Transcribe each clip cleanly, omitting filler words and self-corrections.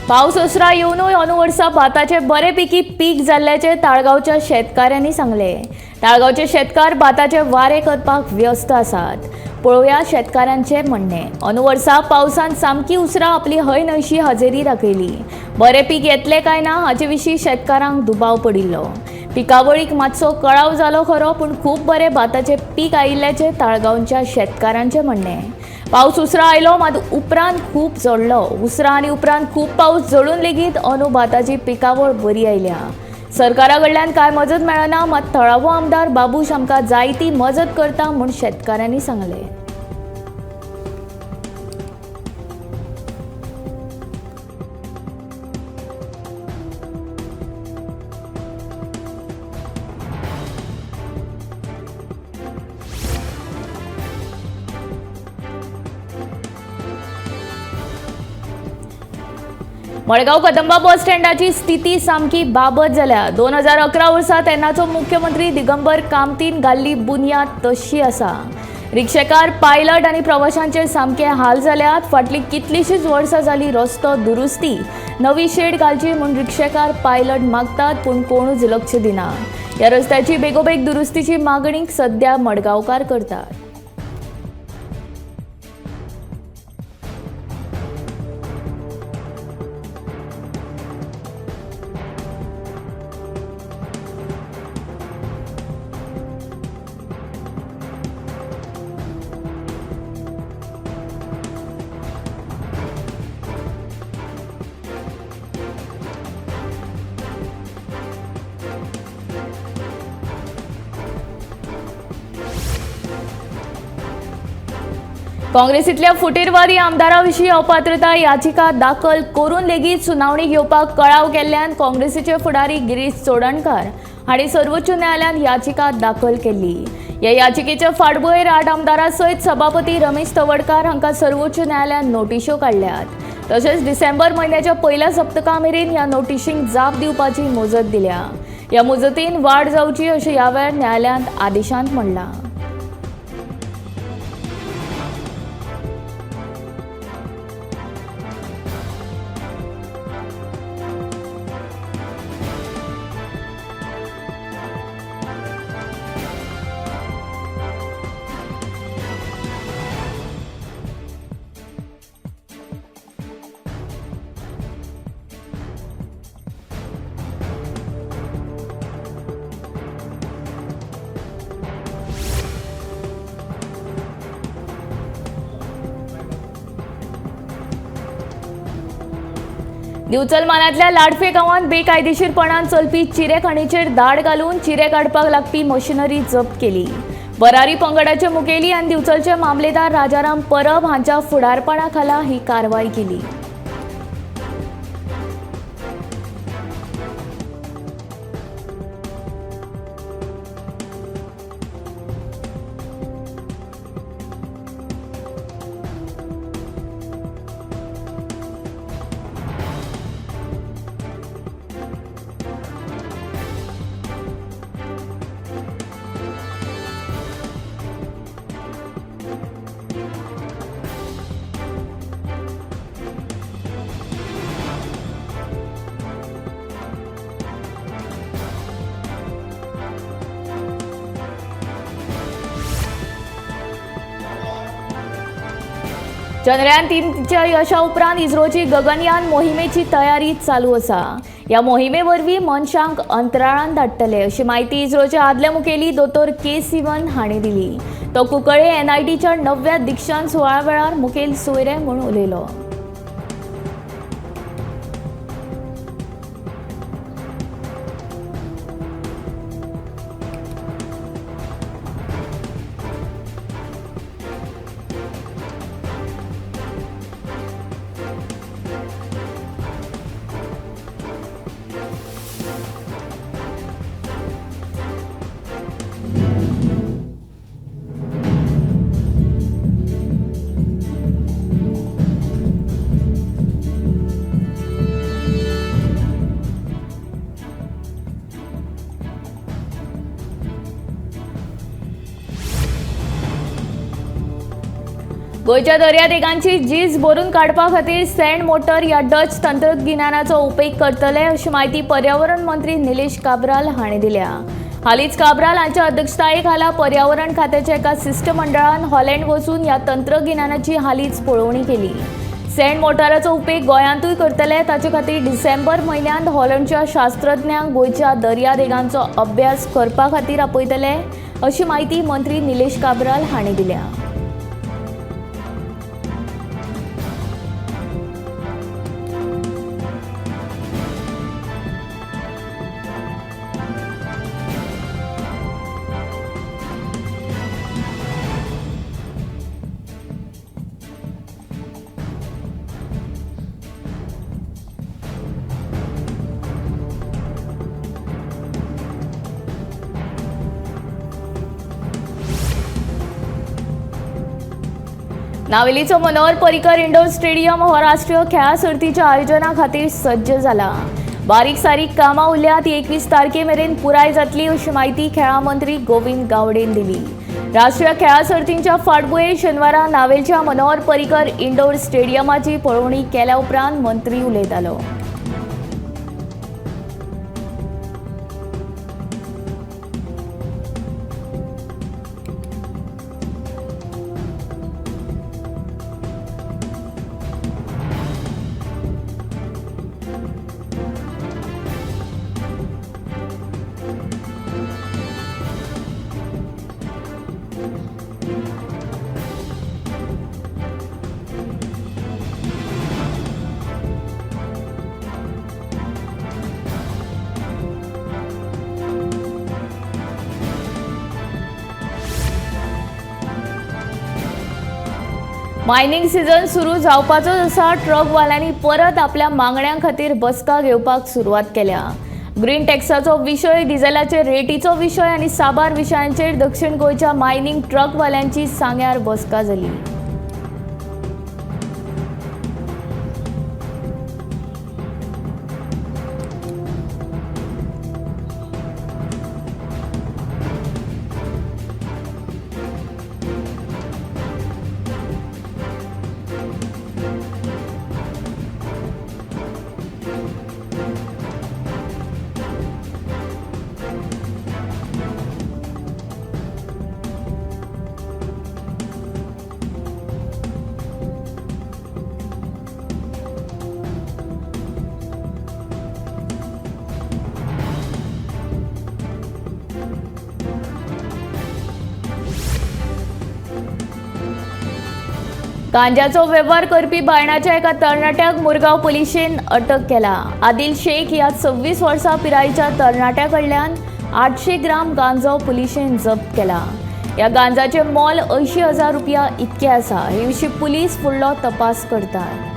पावस उसरा येवनूय अंदू वर्सा भाताचे बरे पिकी पीक जाल्ल्याचें ताळगांवच्या शेतकाऱ्यांनी सांगलें. ताळगांवचे शेतकार भाताचे वारे करपाक व्यस्त आसात. पळोवया शेतकारांचें म्हणणें. अंदू वर्सा पावसान सामकी उसरा आपली हय न्हयशी हजेरी दाखयली. बरें पीक येतलें काय ना हाचे विशीं शेतकारांक दुबाव पडिल्लो. पिकावळीक मातसो कळाव जालो खरो, पूण खूब बरें भाताचें पीक आयिल्ल्याचें ताळगांवच्या शेतकारांचें म्हणणें. पावस उसरा आयलो मात उपरांत खूब झडलो. उसरा आनी उपरांत खूब पावस झडून लेगीत अंदू भाताची पिकावळ बरी आयल्या. सरकारा कडल्यान कांय मजत मेळना, मात थळावो आमदार बाबूश आमकां जायती मजत करता म्हूण शेतकारांनी सांगलें. मडगांव कदंबा बस स्टँडाची स्थिती सामकी बाबत जाल्या. 2011 वर्सा तेन्नाचो मुख्यमंत्री दिगंबर कामतीन घाल्ली बुन्याद तशी आसा. रिक्षेकार, पायलट आनी प्रवाशांचे सामके हाल जाल्यात. फाटलीं कितलींशींच वर्सां जाली रस्तो दुरुस्ती, नवी शेड घालची म्हूण रिक्षेकार, पायलट मागतात, पूण कोणूच लक्ष दिना. ह्या रस्त्याची बेगोबेग दुरुस्तीची मागणी सध्या मडगांवकार करतात. काँग्रेसीतल्या फुटीरवादी आमदाराविशीं अपात्रता याचिका दाखल करून लेगीत सुनावणी घेवपाक कळाव केल्ल्यान काँग्रेसीचे फुडारी गिरीश चोडणकार हांणी सर्वोच्च न्यायालयांत याचिका दाखल केल्ली. ह्या याचिकेच्या फाटभुंयेर 8 आमदारां सयत सभापती रमेश तवडकार हांकां सर्वोच्च न्यायालयान नोटिश्यो काडल्यात. तशेंच डिसेंबर म्हयन्याच्या पयल्या सप्तका मेरेन ह्या नोटिशींक जाप दिवपाची मुजत दिल्या. ह्या मुजतीन वाड जावची अशें ह्या वेळार न्यायालयांत आदेशांत म्हणलां. दिवचल मानांतल्या लाडफे गांवांत बेकायदेशीरपणान चलपी चिरे खणीचेर धाड घालून चिरे काडपाक लागपी मशिनरी जप्त केली. बरारी पंगडाचे मुखेली आनी दिवचलचे मामलेदार राजाराम परब हांच्या फुडारपणा खाला ही कारवाय केली. चंद्रयान 3च्या यशा उपरांत इस्रोची गगनयान मोहिमेची तयारी चालू आसा. ह्या मोहिमे वरवीं मनशांक अंतराळांत धाडटले अशी म्हायती इस्रोचे आदले मुखेली दोतोर के सिवन हांणी दिली. तो कुंकळे एनआयटीच्या 9व्या दीक्षांत सुवाळ्या वेळार मुखेल सोयरे म्हूण उलयलो. गोंयच्या दर्यादेगांची झीज भरून काडपा खातीर सँड मोटर ह्या डच तंत्रगिन्यानाचो उपेग करतले अशी म्हायती पर्यावरण मंत्री निलेश काब्राल हांणी दिल्या. हालींच काब्राल हांच्या अध्यक्षताये खाला पर्यावरण खात्याच्या एका शिश्टमंडळान हॉलंड वचून ह्या तंत्रगिन्यानाची हालींच पळोवणी केली. सँड मोटाराचो उपेग गोंयांतूय करतले. ताचे खातीर डिसेंबर म्हयन्यांत हॉलंडच्या शास्त्रज्ञांक गोंयच्या दर्यादेगांचो अभ्यास करपा खातीर आपयतले अशी म्हायती मंत्री निलेश काब्राल हांणी दिल्या. नावेलीचो मनोहर पर्रीकर इंडोर स्टेडियम हो राष्ट्रीय खेळां सर्तीच्या आयोजना खातीर सज्ज जाला. बारीक सारीक कामां उरल्या ती 21 तारखे मेरेन पुराय जातली अशी म्हायती खेळां मंत्री गोविंद गावडेन दिली. राष्ट्रीय खेळां सर्तींच्या फाटभुंयेर शेनवारा नावेलच्या मनोहर पर्रीकर इंडोर स्टेडियमाची पळोवणी केल्या उपरांत मंत्री उलयतालो. मायनिंग सिजन सुरू जावपाचोच आसा. ट्रकवाल्यांनी परत आपल्या मागण्यां खातीर बसका घेवपाक सुरवात केल्या. ग्रीन टॅक्साचो विशय, डिझेलाचे रेटीचो विशय आनी साबार विशयांचेर दक्षिण गोंयच्या मायनिंग ट्रकवाल्यांची सांग्यार बसका जाली. गांजाचो वेव्हार करपी बायणाच्या एका तरणाट्याक मुरगांव पुलिशेन अटक केला. आदिल शेख ह्या 26 वर्सां पिरायेच्या तरणाट्या कडल्यान 800 ग्राम गांजो पुलिशेन जप्त केला. ह्या गांजाचें मोल 80,000 रुपया इतकें आसा. हे विशीं पुलीस फुडलो तपास करतात.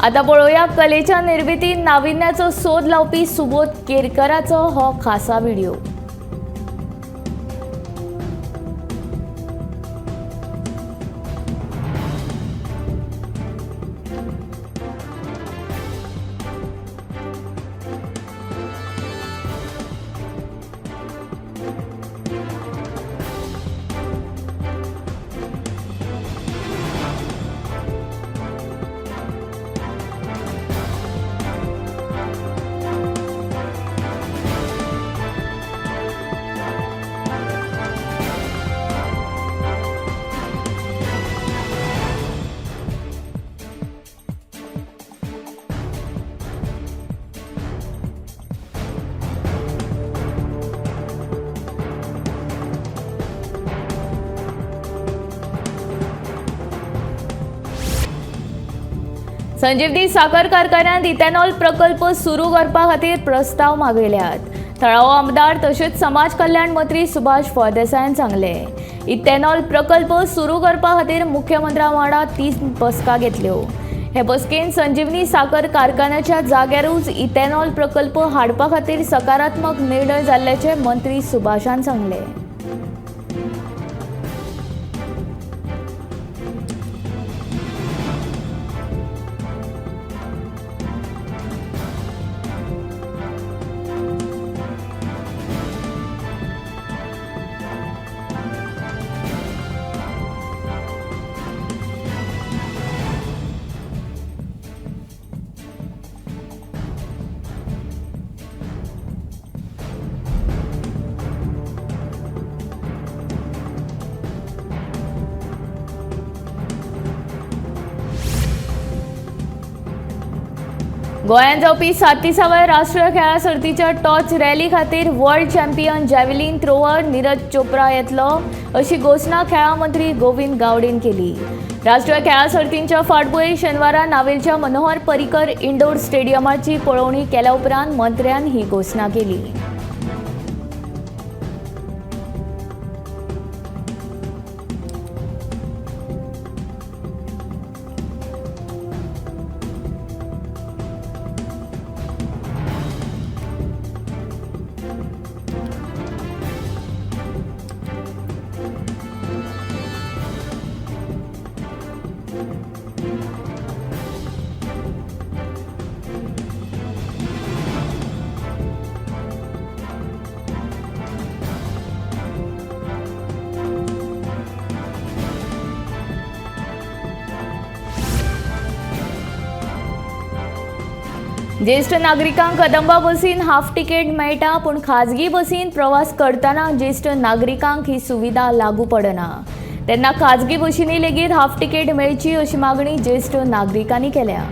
आता पळोवया कलेच्या निर्मितीन नाविन्याचो सोद लावपी सुबोध केरकराचो हो खासा व्हिडिओ. संजीवनी साखर कारखान्यांत इथेनॉल प्रकल्प सुरू करपा खातीर प्रस्ताव मागयल्यात. थळावो आमदार तशेंच समाज कल्याण मंत्री सुभाष फळदेसायान सांगलें, इथेनॉल प्रकल्प सुरू करपा खातीर मुख्यमंत्र्या वांगडा 3 बसका घेतल्यो. हे बसकेन संजीवनी साखर कारखान्याच्या जाग्यारूच इथेनॉल प्रकल्प हाडपा खातीर सकारात्मक निर्णय जाल्ल्याचे मंत्री सुभाषान सांगलें. गोंयांत जावपी 37व्या राष्ट्रीय खेळां सर्तीच्या टॉर्च रॅली खातीर world champion javelin thrower Neeraj Chopra येतलो अशी घोशणा खेळां मंत्री गोविंद गावडेन केली. राष्ट्रीय खेळां सर्तींच्या फाटभुंयेर शेनवारा नावेलच्या मनोहर पर्रीकर इंडोर स्टेडियमाची पळोवणी केल्या उपरांत मंत्र्यान ही घोशणा केली. ज्येष्ठ नागरिकांक कदंबा बसीन हाफ तिकेट मेळटा, पूण खाजगी बसीन प्रवास करतना ज्येष्ठ नागरिकांक ही सुविधा लागू पडना. तेन्ना खाजगी बशींनी लेगीत हाफ तिकेट मेळची अशी मागणी ज्येष्ठ नागरिकांनी केल्या.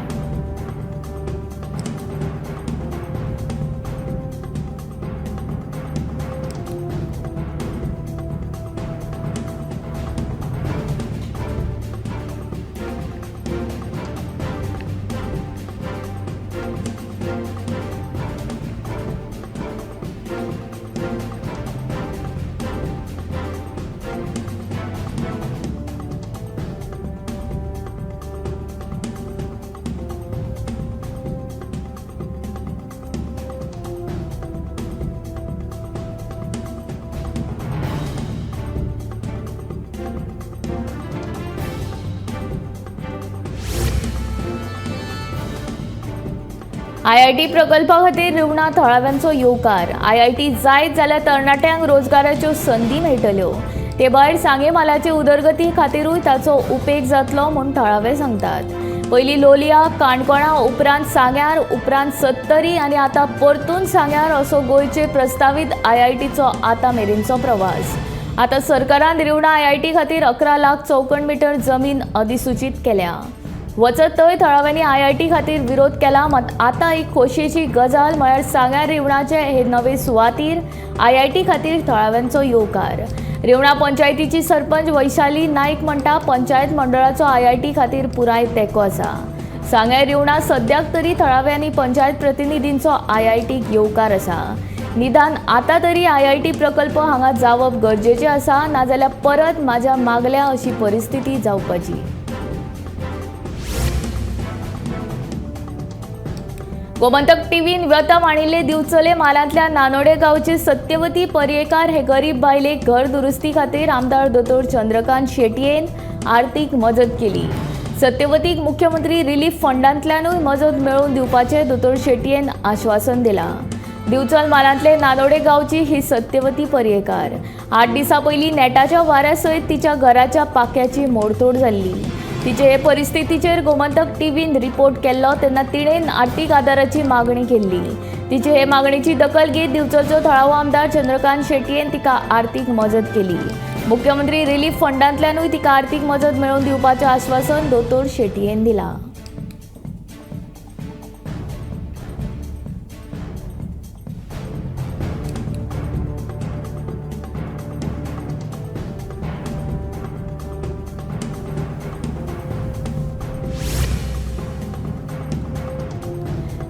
आयआयटी प्रकल्पा खातीर रिवणा थळाव्यांचो येवकार. आयआयटी जायत जाल्यार तरणाट्यांक रोजगाराच्यो संदी मेळटल्यो. ते भायर सांगे म्हालाचे उदरगती खातीरूय ताचो उपेग जातलो म्हूण थळावे सांगतात. पयलीं लोलया, काणकोणा, उपरांत सांग्यार, उपरांत सत्तरी आनी आतां परतून सांग्यार असो गोंयचे प्रस्तावीत आयआयटीचो आतां मेरेनचो प्रवास. आतां सरकारान रिवणा आयआयटी खातीर 11 लाख चौखण मिटर जमीन अधिसूचीत केल्या. वचत थंय थळाव्यांनी आयआयटी खातीर विरोध केला. मात आतां एक खोशयेची गजाल म्हळ्यार सांग्यार रिवणाचे हे नवे सुवातीर आयआयटी खातीर थळाव्यांचो येवकार. रिवणा पंचायतीची सरपंच वैशाली नाईक म्हणटा, पंचायत मंडळाचो आयआयटी खातीर पुराय तेंको आसा. सांग्यार रिवणा सद्याक तरी थळाव्यांनी पंचायत प्रतिनिधींचो आयआयटीक येवकार आसा. निदान आतां तरी आयआयटी प्रकल्प हांगा जावप गरजेचें आसा, नाजाल्यार परत म्हाज्या मागल्या अशी परिस्थिती जावपाची. गोमंतक टीव्हीन व्यथा मांडिल्ले दिवचले म्हालांतल्या नानोडे गांवचे सत्यवती पर्येकार हे गरीब बायलेक घर दुरुस्ती खातीर आमदार दोतोर चंद्रकांत शेटयेन आर्थीक मजत केली. सत्यवतीक मुख्यमंत्री रिलीफ फंडांतल्यानूय मजत मेळोवन दिवपाचें दोतोर शेटयेन आश्वासन दिलां. दिवचल म्हालांतले नानोडे गांवची ही सत्यवती पर्येकार 8 दिसां पयलीं नेटाच्या वाऱ्या सयत तिच्या घराच्या पाक्याची मोडतोड जाल्ली. तिचे हे परिस्थितीचेर गोमंतक टीव्हीन रिपोर्ट केल्लो तेन्ना तिणेन आर्थीक आदाराची मागणी केल्ली. तिचे हे मागणीची दखल घेत दिवचलचो थळावो आमदार चंद्रकांत शेटयेन तिका आर्थीक मजत केली. मुख्यमंत्री रिलीफ फंडांतल्यानूय तिका आर्थीक मजत मेळोवन दिवपाचें आश्वासन दोतोर शेटयेन दिलां.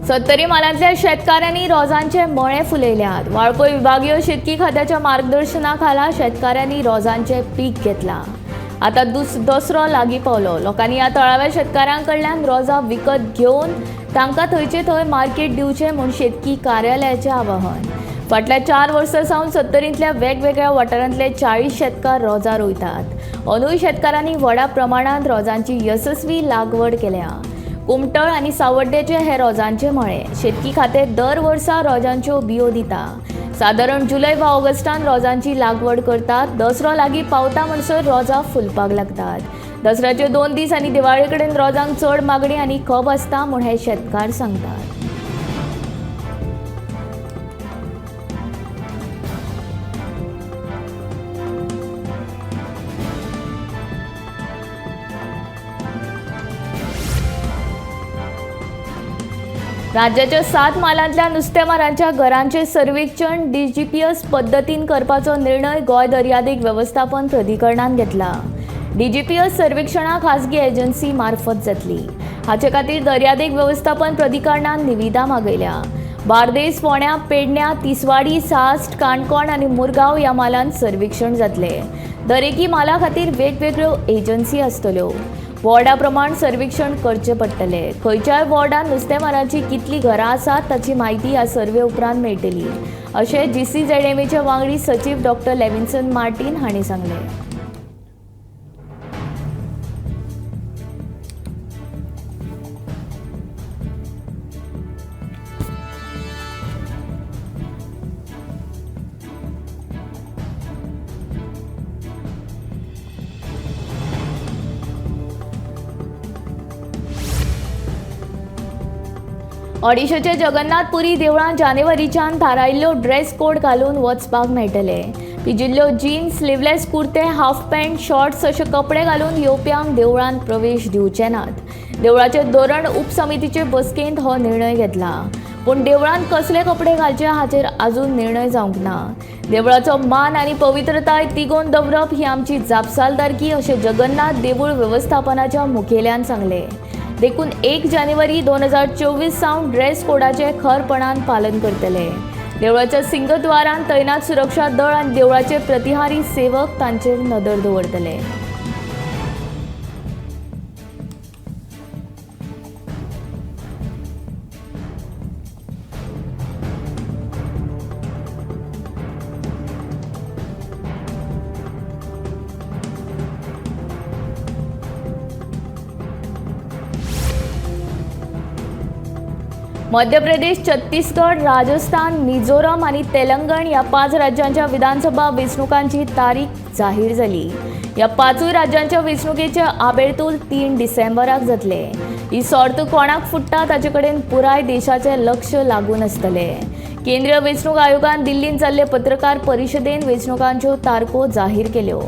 सत्तरी म्हालांतल्या शेतकाऱ्यांनी रोजांचे मळे फुलयल्यात. वाळपय विभागीय शेतकी खात्याच्या मार्गदर्शना खाला शेतकाऱ्यांनी रोजांचे पीक घेतला. आता दसरो लागीं पावलो. लोकांनी ह्या थळाव्या शेतकाऱ्यां कडल्यान रोजां विकत घेवन तांकां थंयचे थंय मार्केट दिवचें म्हूण शेतकी कार्यालयाचें आवाहन. फाटल्या 4 वर्सां सावन सत्तरींतल्या वेगवेगळ्या वाठारांतले 40 शेतकार रोजां रोयतात. अंदूय शेतकारांनी व्हडा प्रमाणांत रोजांची येसस्वी लागवड केल्या. कुमटळ आनी सावड्डेचे हे रोजांचे मळे. शेतकी खातें दर वर्सा रोजांच्यो बियो दिता. सादारण जुलय वा ऑगस्टान रोजांची लागवड करतात. दसरो लागीं पावता म्हणसर रोजां फुलपाक लागतात. दसऱ्याचे 2 दीस आनी दिवाळे कडेन रोजांक चड मागणी आनी खप आसता म्हूण हे शेतकार सांगतात. राज्याच्या 7 म्हालांतल्या नुस्तेमारांच्या घरांचे सर्वेक्षण डीजीपीएस पद्दतीन करपाचो निर्णय गोंय दर्यादेग वेवस्थापन प्राधिकरणान घेतला. डीजीपीएस सर्वेक्षणां खासगी एजन्सी मार्फत जातली. हाचे खातीर दर्यादेग वेवस्थापन प्राधिकरणान निविदा मागयल्या. बार्देस, फोंड्या, पेडण्या, तिसवाडी, सास्ट, काणकोण आनी मुरगांव ह्या म्हालांत सर्वेक्षण जातले. दरेकी म्हाला खातीर वेगवेगळ्यो एजन्सी आसतल्यो. वॉर्डा प्रमाण सर्वेक्षण करचें पडटलें. खंयच्याय वॉर्डान नुस्तेमारांची कितलीं घरां आसात ताची म्हायती ह्या सर्वे उपरांत मेळटली अशें जीसीझेडएमएचे वांगडी सचीव डॉक्टर लेविन्सन मार्टीन हांणी सांगलें. ओडिशाच्या जगन्नाथपुरी देवळांत जानेवारीच्यान थारायिल्लो ड्रेस कोड घालून वचपाक मेळटले. पिजिल्ल्यो जीन्स, स्लिवलेस कुर्ते, हाफ पॅन्ट, शॉर्ट्स अशे कपडे घालून येवप्यांक देवळांत प्रवेश दिवचे नात. देवळाचे धोरण उपसमितीचे बसकेंत हो निर्णय घेतला. पूण देवळांत कसले कपडे घालचे हाचेर अजून निर्णय जावंक ना. देवळाचो मान आनी पवित्रताय तिगोवन दवरप ही आमची जापसालदारकी अशें जगन्नाथ देवूळ वेवस्थापनाच्या मुखेल्यान सांगलें. देखून 1 जानेवारी 2024 सावन ड्रेस कोडाचें खरपणान पालन करतले. देवळाच्या सिंहद्वारान तैनात सुरक्षा दळ आनी देवळाचे प्रतिहारी सेवक तांचेर नदर दवरतले. मध्य प्रदेश, छत्तीसगड, राजस्थान, मिझोरम आनी तेलंगण ह्या 5 राज्यांच्या विधानसभा वेंचणुकांची तारीख जाहीर जाली. ह्या 5 राज्यांच्या वेंचणुकेचे आबेळतूल 3 डिसेंबराक जातले. ही सर्त कोणाक फुट्टा ताचे कडेन पुराय देशाचें लक्ष लागून आसतलें. केंद्रीय वेंचणूक आयोगान दिल्लींत जाल्ले पत्रकार परिशदेन वेंचणुकांच्यो तारखो जाहीर केल्यो.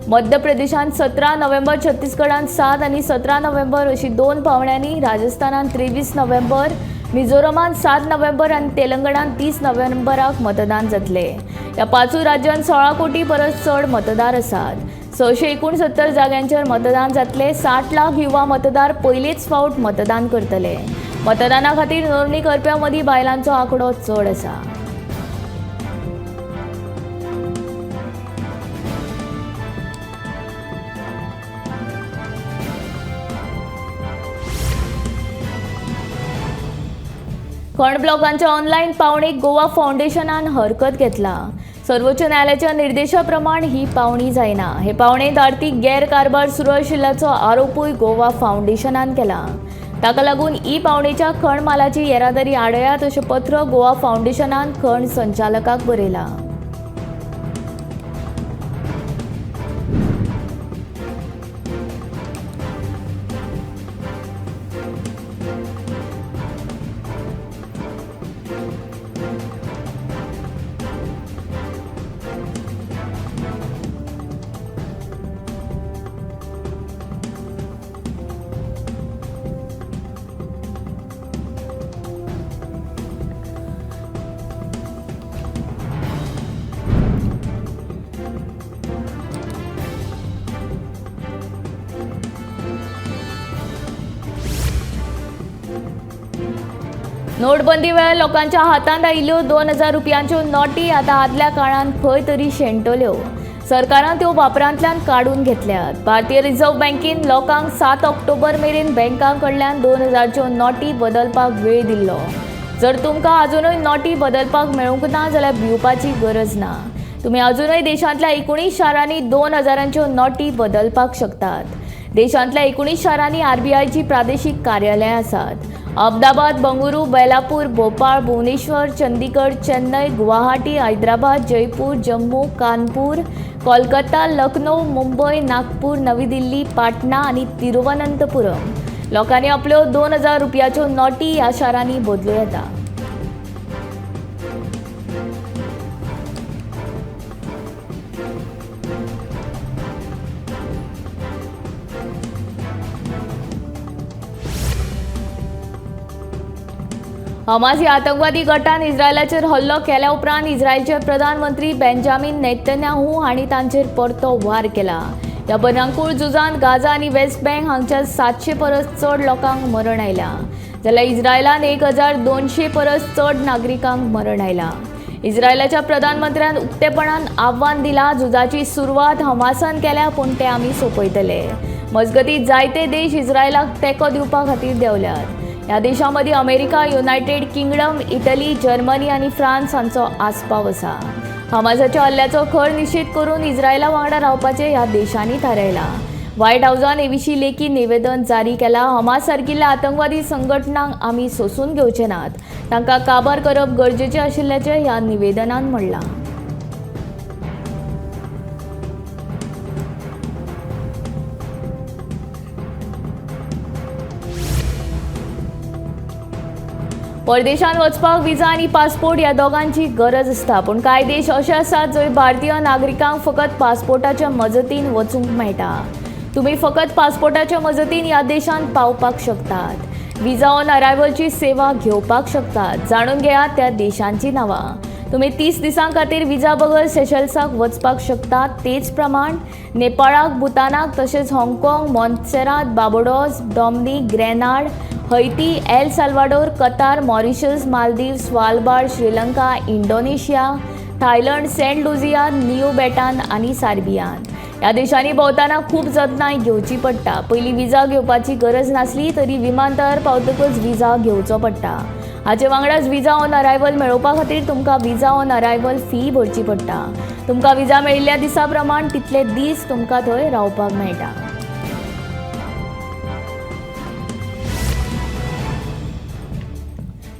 मध्य प्रदेशांत 17 नोव्हेंबर, छत्तीसगडांत 7 आनी 17 नोव्हेंबर अशी 2 पावण्यांनी, राजस्थानांत 23 नोव्हेंबर, मिझोरमांत 7 नोव्हेंबर आनी तेलंगणांत 30 नोव्हेंबराक मतदान जातले. ह्या 5 राज्यांत 16 कोटी परस चड मतदार आसात. 669 जाग्यांचेर मतदान जातले. 60 लाख युवा मतदार पयलेच फावट मतदान करतले. मतदाना खातीर नोंदणी करप्यां मदीं बायलांचो आंकडो चड आसा. खण ब्लॉकांच्या ऑनलायन पावणेक गोवा फावंडेशनान हरकत घेतला. सर्वोच्च न्यायालयाच्या निर्देशा प्रमाण ही पावणी जायना. हे पावणेंत आर्थीक गैरकारभार सुरू आशिल्ल्याचो आरोपूय गोवा फावंडेशनान केला. ताका लागून ई पावणेच्या खण मालाची येरादारी आडयात अशें पत्र गोवा फावंडेशनान खण संचालकाक बरयलां. नोटबंदी वेळार लोकांच्या हातांत आयिल्ल्यो 2000 रुपयांच्यो नोटी आतां आदल्या काळांत खंय तरी शेणटल्यो. सरकारान त्यो वापरांतल्यान काडून घेतल्यात. भारतीय रिझर्व्ह बँकेन लोकांक 7 ऑक्टोबर मेरेन बँकां कडल्यान 2000च्यो नोटी बदलपाक वेळ दिल्लो. जर तुमकां अजुनूय नोटी बदलपाक मेळूंक ना जाल्यार भिवपाची गरज ना. तुमी अजुनूय देशांतल्या 19 शारांनी 2000च्यो नोटी बदलपाक शकतात. देशांतल्या 19 शारांनी आरबीआयची प्रादेशीक कार्यालयां आसात. अहमदाबाद, बंगळुरू, बेलापूर, भोपाळ, भुवनेश्वर, चंदीगड, चेन्नय, गुवाहाटी, हैदराबाद, जयपूर, जम्मू, कानपूर, कोलकाता, लखनौ, मुंबय, नागपूर, नवी दिल्ली, पाटणा आनी तिरुवनंतपुरम. लोकांनी आपल्यो 2000 रुपयाच्यो नोटी ह्या शारांनी बदलूं येता. हमास ह्या आतंकवादी गटान इस्रायलाचेर हल्लो केल्या उपरांत इस्रायलचे प्रधानमंत्री बेंजामीन नेतन्याहू हांणी तांचेर परतो वार केला. ह्या बनांकूळ झुजांत गाझा आनी वेस्ट बँक हांगच्या 700 परस चड लोकांक मरण आयलां, जाल्यार इस्रायलान 1200 परस चड नागरिकांक मरण आयलां. इस्रायलाच्या प्रधानमंत्र्यान उक्तेपणान आव्हान दिलां, झुजाची सुरवात हमासान केल्या पूण ते आमी सोंपयतले. मजगतीं जायते देश इस्रायलाक तेंको दिवपा खातीर देंवल्यात. ह्या देशां मदीं America, United Kingdom, Italy, Germany आनी फ्रांस हांचो आस्पाव आसा. हमासाच्या हल्ल्याचो खर निशेध करून इस्रायला वांगडा रावपाचें ह्या देशांनी थारायलां. व्हायट हावसान हे विशीं लेखी निवेदन जारी केलां. हमास सारकिल्ल्या आतंकवादी संघटनांक आमी सोंसून घेवचे नात, तांकां काबार करप गरजेचें आशिल्ल्याचें ह्या निवेदनान म्हणलां. परदेशांत वचपाक विजा आनी पासपोर्ट ह्या दोगांची गरज आसता, पूण कांय देश अशे आसात जंय भारतीय नागरिकांक फकत पासपोर्टाच्या मजतीन वचूंक मेळटा. तुमी फकत पासपोर्टाच्या मजतीन ह्या देशांत पावपाक शकतात. विजा ऑन अरायवलची सेवा घेवपाक शकतात. जाणून घेयात त्या देशांची नांवां. तुमी 30 दिसां खातीर विजा बगर सेशल्साक वचपाक शकतात. तेच प्रमाण नेपाळाक, भूतानाक, तशेंच हाँगकाँग, Montserrat, Barbados, Dominica, Grenada, Haiti, El Salvador, Qatar, Mauritius, Maldives, Svalbard, Sri Lanka, Indonesia, Thailand, Saint Lucia, New Britain आनी सार्बियान. ह्या देशांनी भोंवतना खूब जतनाय घेवची पडटा. पयलीं विजा घेवपाची गरज नासली तरी विमानतळार पावतकच विजा घेवचो पडटा. हाचे वांगडाच विजा ऑन अरायवल मेळोवपा खातीर तुमकां विजा ऑन अरायवल फी भरची पडटा. तुमकां विजा मेळिल्ल्या दिसा प्रमाण तितले दीस तुमकां थंय रावपाक मेळटा.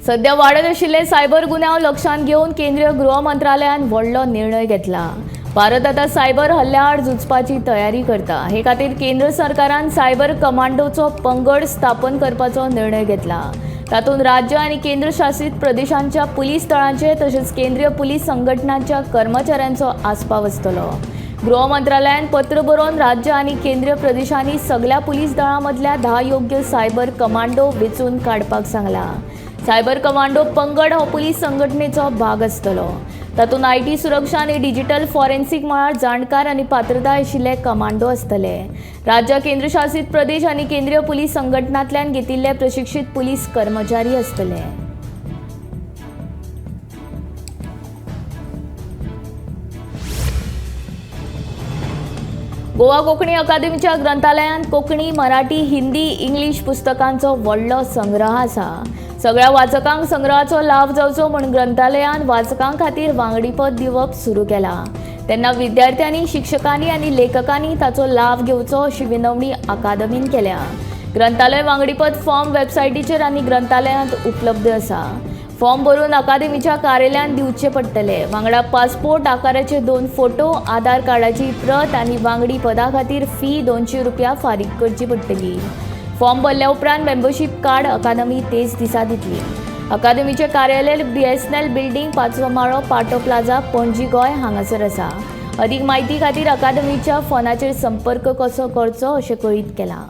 सध्या वाडत आशिल्ले सायबर गुन्यांव लक्षांत घेवन केंद्रीय गृह मंत्रालयान व्हडलो निर्णय घेतला. भारत आतां सायबर हल्ल्या आड झुजपाची तयारी करता. हे खातीर केंद्र सरकारान सायबर कमांडोचो पंगड स्थापन करपाचो निर्णय घेतला. तातूंत राज्य आनी केंद्रशासीत प्रदेशांच्या पुलीस दळांचे तशेंच केंद्रीय पुलीस संघटनांच्या कर्मचाऱ्यांचो आस्पाव आसतलो. गृह मंत्रालयान पत्र बरोवन राज्य आनी केंद्रीय प्रदेशांनी सगल्या पुलीस दळां मदल्या 10 योग्य सायबर कमांडो वेंचून काडपाक सांगलां. सायबर कमांडो पंगड हो पुलीस संघटनेचो भाग आसतलो. तातूंत IT सुरक्षा आनी डिजिटल फॉरेन्सिक मळार जाणकार आनी पात्रताय आशिल्ले कमांडो आसतले. राज्य, केंद्रशासीत प्रदेश आनी केंद्रीय पुलीस संघटनांतल्यान घेतिल्ले प्रशिक्षीत पुलीस कर्मचारी आसतले. गोवा कोंकणी अकादमीच्या ग्रंथालयांत कोंकणी, मराठी, हिंदी, इंग्लीश पुस्तकांचो व्हडलो संग्रह आसा. सगळ्या वाचकांक संग्रहाचो लाव जावचो म्हूण ग्रंथालयान वाचकां खातीर वांगडीपद दिवप सुरू केलां. तेन्ना विद्यार्थ्यांनी, शिक्षकांनी आनी लेखकांनी ताचो लाव घेवचो अशी विनवणी अकादमीन केल्या. ग्रंथालय वांगडीपद फॉर्म वेबसायटीचेर आनी ग्रंथालयांत उपलब्ध आसा. फॉर्म भरून अकादमीच्या कार्यालयांत दिवचे पडटले. वांगडा पासपोर्ट आकाराचे 2 फोटो, आधार कार्डाची प्रत आनी वांगडी पदा खातीर फी 200 रुपया फारीक करची पडटली. फॉर्म भरल्या उपरांत मेंबरशीप कार्ड अकादमी तेच दिसा दितली. अकादमीचें कार्यालय BSNL building, 5वो माळो, पाटो प्लाझा, पणजी, गोंय हांगासर आसा. अदीक म्हायती खातीर अकादमीच्या फोनाचेर संपर्क कसो करचो अशें कळीत केलां.